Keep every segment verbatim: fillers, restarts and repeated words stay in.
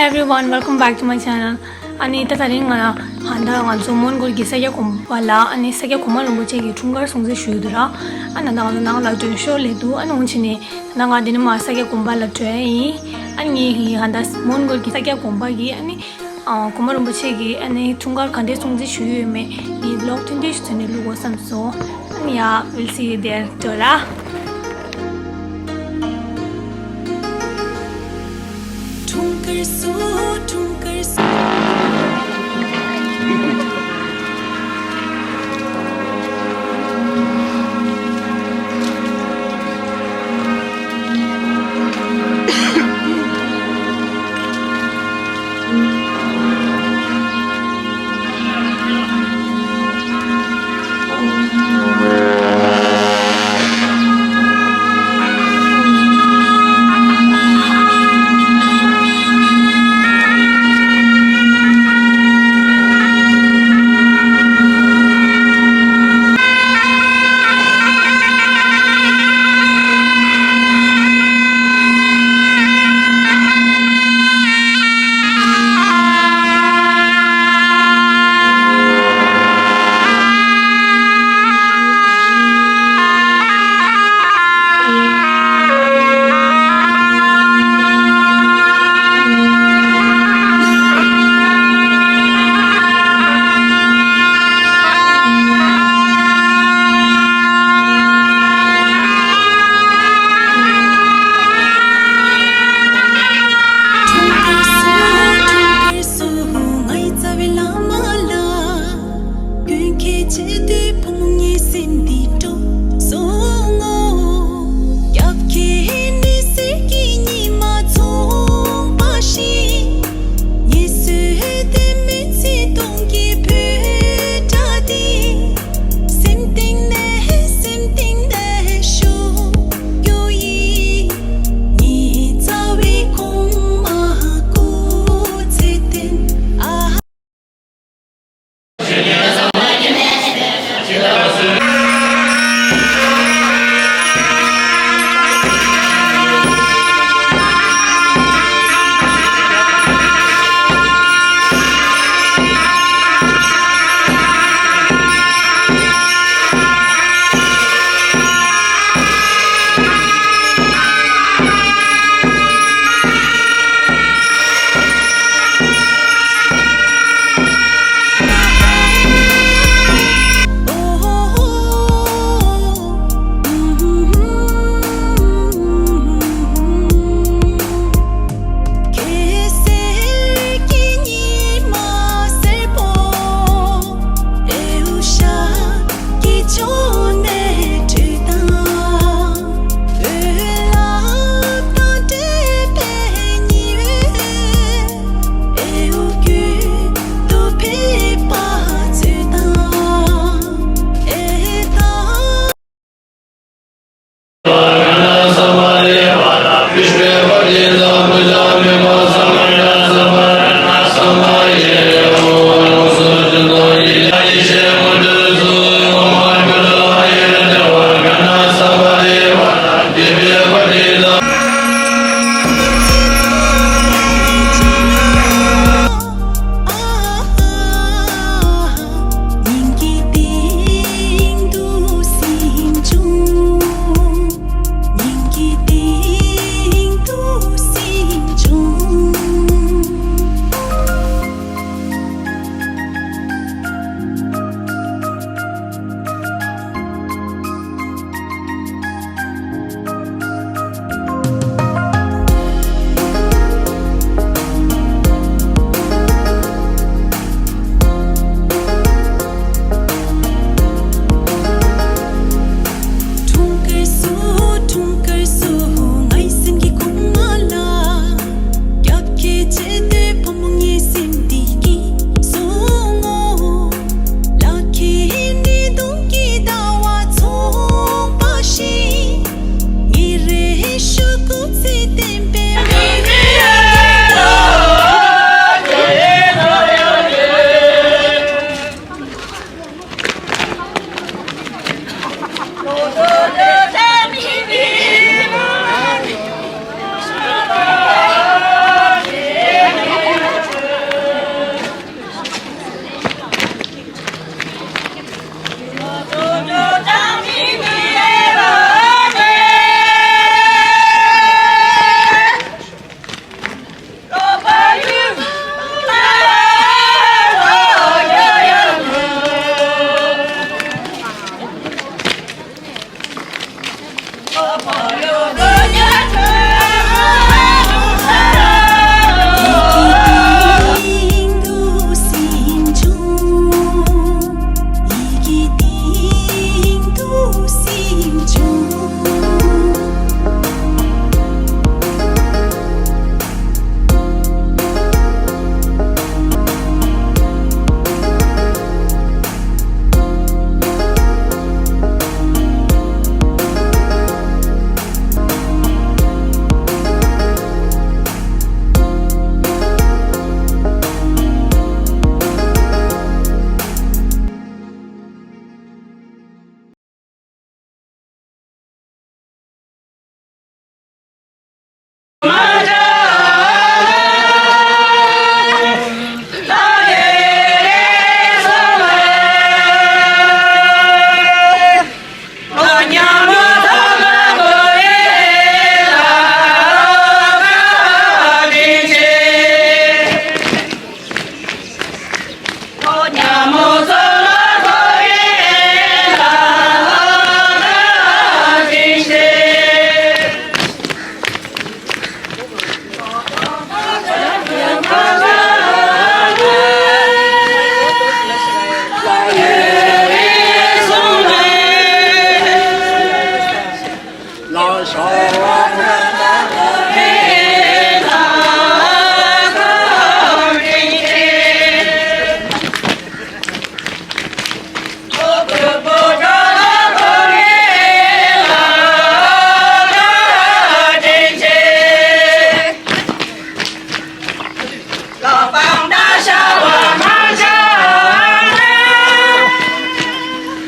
Everyone, welcome back to my channel. ཨ་ནི་ད་དེ་རིང་ང་ཧན་ད་ང་ཚོ་མོན་གྷོ་གི་ས་སྐྱ་དགོན་པ་ལ། ཨ་ནི་ས་སྐྱ་གོང་མ་རིན་པོ་ཆེ་གི་འཁྲུངས་སྐར་སྲུང་བརྩི་ཞུས་འདུག་ར། ཨ་ནི་ད་ང་ཚོ་ནང་ལ་མགྲོན་ཤོག་སླེབས་འདུག་ཨ་ནི་འོང་ཕྱིན་ནས་ད་ང་འདི་ནས་མར་ས་སྐྱ་དགོན་པ་ལ་འགྲོ་ཡ་ཡིན། ཨ་ནི་ངས་ཧན་ད་མོན་གྷོ་གི་ས་སྐྱ་དགོན་པ་གི་ཨ་ནི་ཨ་གོང་མ་རིན་པོ་ཆེ་གི་ཨ་ནི་འཁྲུངས་སྐར་ག་འདྲས་སྲུང་བརྩི་ཞུས་ཡོད་མེད་ངས་vlog ཐུང་ཐུང་ཞིག་བཟོས་ནས་བླུག་དགོས་བསམ་སོང་། ཨ་ནི་ཡ། We'll see you there. འགྲོ་ར།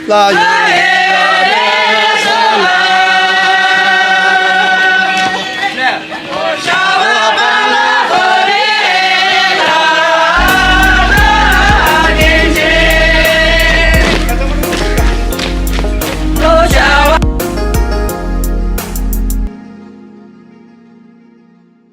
ལ་ཡོད།